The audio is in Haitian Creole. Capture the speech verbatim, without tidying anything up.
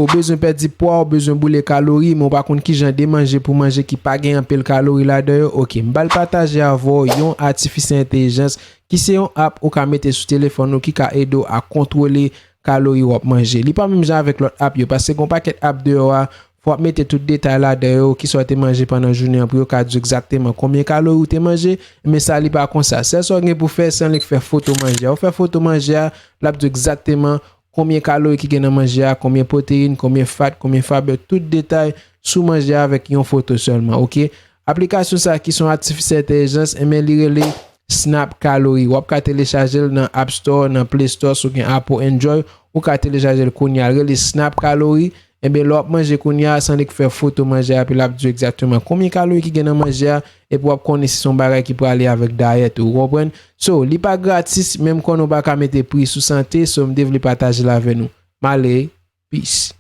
Ou bezwen pèdi pwa, ou bezwen boule kalori, men ou pa konn kijan de manje pou manje ki pa gen anpil kalori ladan yo? Oke, m pral pataje avè w yon atifisye entèlijans ki se yon app ou ka mete sou telefòn ou ki ka ede w a kontwole kalori w ap manje. Li pa menm jan avèk lòt app yo, paske gen yon pakèt app deyò a, fò w ap mete tout detay ladan yo, kisa w te manje pandan jounen an, pou yo ka di w egzakteman konbyen kalori w te manje, men sa li pa konsa. Sèl sa w gen pou fè, se annik fè foto manje a. Ou fè foto manje a, l ap di w egzakteman konbyen kalori ki gen nan manje a, konbyen pwoteyin, konbyen fat, konbyen fibè, tout detay sou manje a avèk yon foto sèlman, oke? Aplikasyon sa ki se yon atifisye entèlijans, enben li rele Snap Calorie. W ap ka telechaje l nan App Store, nan Play Store, si w gen Apple, Android, ou ka telechaje l kounye a. L rele Snap Calorie. Enben, lè w ap manje kounye a, se annik fè foto manje a, epi l ap di w egzakteman konbyen kalori ki gen nan manje a, epi w ap konnen si se yon bagay ki prale avèk dayèt ou, ou konprann? So, li pa gratis, menm konnen w pa ka mete pri sou sante, so m te vle pataje l avè nou. M ale, peace.